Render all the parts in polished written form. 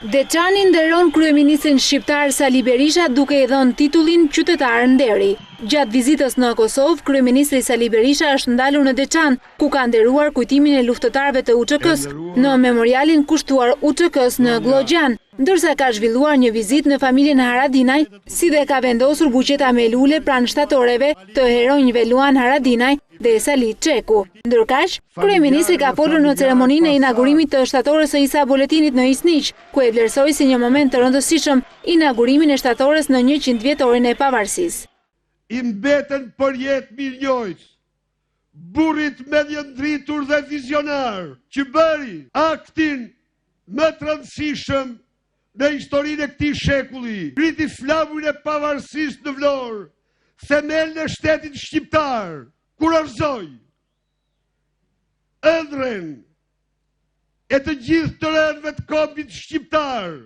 Deçani nderon kryeministrin shqiptar Sali Berisha duke i dhënë titullin Qytetar Nderi. Gjatë vizitës në Kosovë, kryeministri Sali Berisha është ndalur në Deçan, ku ka nderuar kujtimin e luftëtarëve të UÇK-së në memorialin kushtuar UÇK-së në Gllogjan, ndërsa ka zhvilluar një vizitë në familjen Haradinaj, si dhe ka vendosur buqeta me lule pranë shtatoreve të heronjve Luan Haradinaj dhe Sali Çeku. Ndërkaq, kryeministri ka folur në ceremoninë e inaugurimit të shtatores së Isa Boletinit në Isniq, ku e vlerësoi si një moment të rëndësishëm inaugurimin e shtatores në 100 vjetorin e pavarësisë. I mbeten përjetë mirënjohës burrit mendjendritur dhe vizionar që bëri aktin më të rëndësishëm në historinë e këtij shekulli, ngriti flamurin e pavarësisë në Vlorë, themelin e shtetit shqiptar, kurorëzoi ëndrrën e të gjithë të rënëve të kombit shqiptar,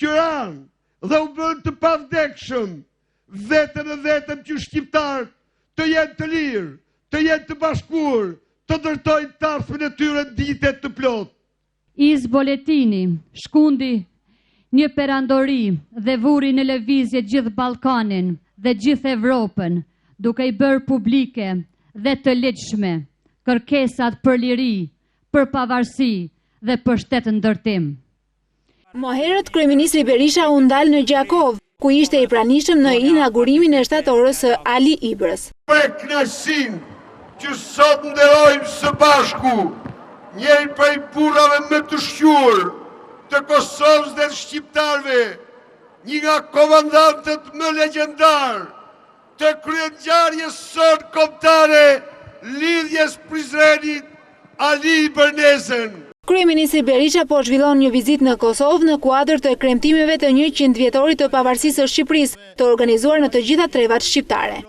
që ranë dhe u bënë të pavdekshëm, vetëm e vetëm që shqiptarët të jenë të lirë, të jenë të bashkuar, të ndërtojnë të ardhmen e tyre në dinjitet të plotë. Isë Boletini shkundi një perandori dhe vuri në lëvizje gjithë Ballkanin dhe gjithë Evropën, duke i bërë publike dhe të ligjshme kërkesat për liri, për pavarësi dhe për shtetndërtim. Më herët, kryeministri Berisha u ndal në Gjakovë, ku ishte i pranishëm në inaugurimin e shtatores së Ali Ibrës. Shpreh kënaqësinë që sot nderojmë së bashku njërin prej burrave më të shquar të Kosovës dhe të shqiptarëve, një nga komandantët më legjendarë të kryengjarjes sonë kombëtare, Lidhjes Prizrenit, Ali Ibër Nezën. Kryeministri Berisha po zhvillon një vizitë në Kosovë në kuadër të kremtimeve të 100 vjetorit të pavarësisë së Shqipërisë, të organizuar në të gjitha trevat shqiptare.